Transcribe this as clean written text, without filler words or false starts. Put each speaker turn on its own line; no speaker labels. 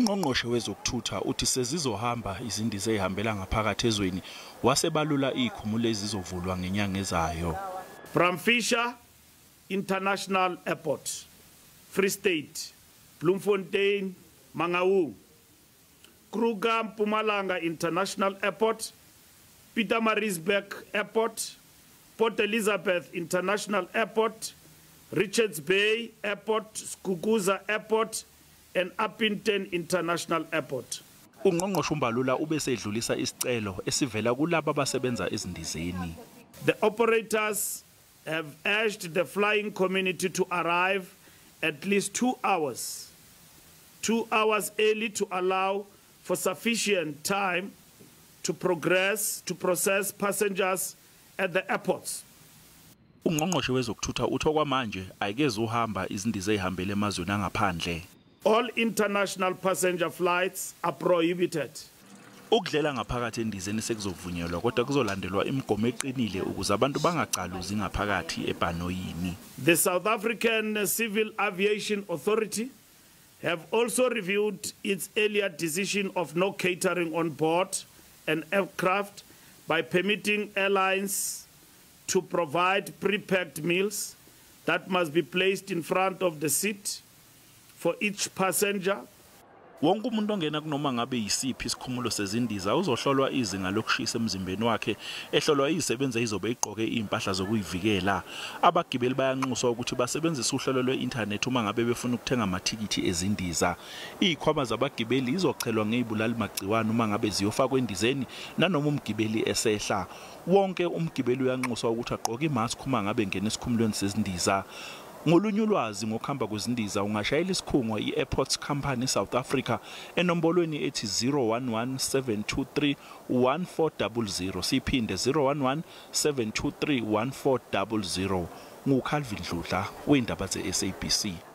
Ungqongqoshe wezokuthutha uthi sezizohamba izindiza ezihambela ngaphakathi ezweni, wasebalula izikhumulo ezizovulwa ngenyanga ezayo.
Bram Fischer International Airport, Free State, Bloemfontein, Mangaung, Kruger Mpumalanga International Airport, Pietermaritzburg Airport, Port Elizabeth International Airport, Richards Bay Airport, Skukuza Airport, and Upington International Airport.
Ungqongqoshe uMbalula ubesedlulisa isicelo esivela kulabo abasebenza ezindizeni.
The operators have urged the flying community to arrive at least 2 hours early to allow for sufficient time to process passengers at the airports.
Ungqongqoshe wezokuthutha uthi okwamanje ayikezuhamba izindiza ezihambele emazweni angaphandle.
All international passenger flights are prohibited.
Ukudlela ngaphakathi endizeni sekuzovunyelwa, kodwa kuzolandelwa imigomo eqinile ukuze abantu bangacaluzi ngaphakathi ebhanoyini.
The South African Civil Aviation Authority have also reviewed its earlier decision of no catering on board an aircraft by permitting airlines to provide pre-packed meals that must be placed in front of the seat for each passenger.
Wonke umuntu ongena kunoma ngabe yisiphi isikhumulo sezindiza uzohlolwa izinga lokushisa emzimbeni wakhe, ehlolwa izisebenzi ezizobe igqoke impahla zokuyivikela. Abagibeli bayanxuswa ukuthi basebenzise uhlelo lwe-inthanethi uma ngabe befuna ukuthenga amathikithi ezindiza. Izikhwama zabagibeli izochelwa ngezibulali magciwane uma ngabe ziyofakwa endizeni nanoma umgibeli esehla. Wonke umgibeli uyanxuswa ukuthi agqoke imask uma ngabe engena esikhumulweni sezindiza. Ngolunye ulwazi ngokuhamba kwezindiza, ungashayela isikhungo i-Airports Company South Africa enombolweni ethi 011 723 1400. Siphinde, 011 723 1400. NguCalvin Dludla wendaba ze-SABC.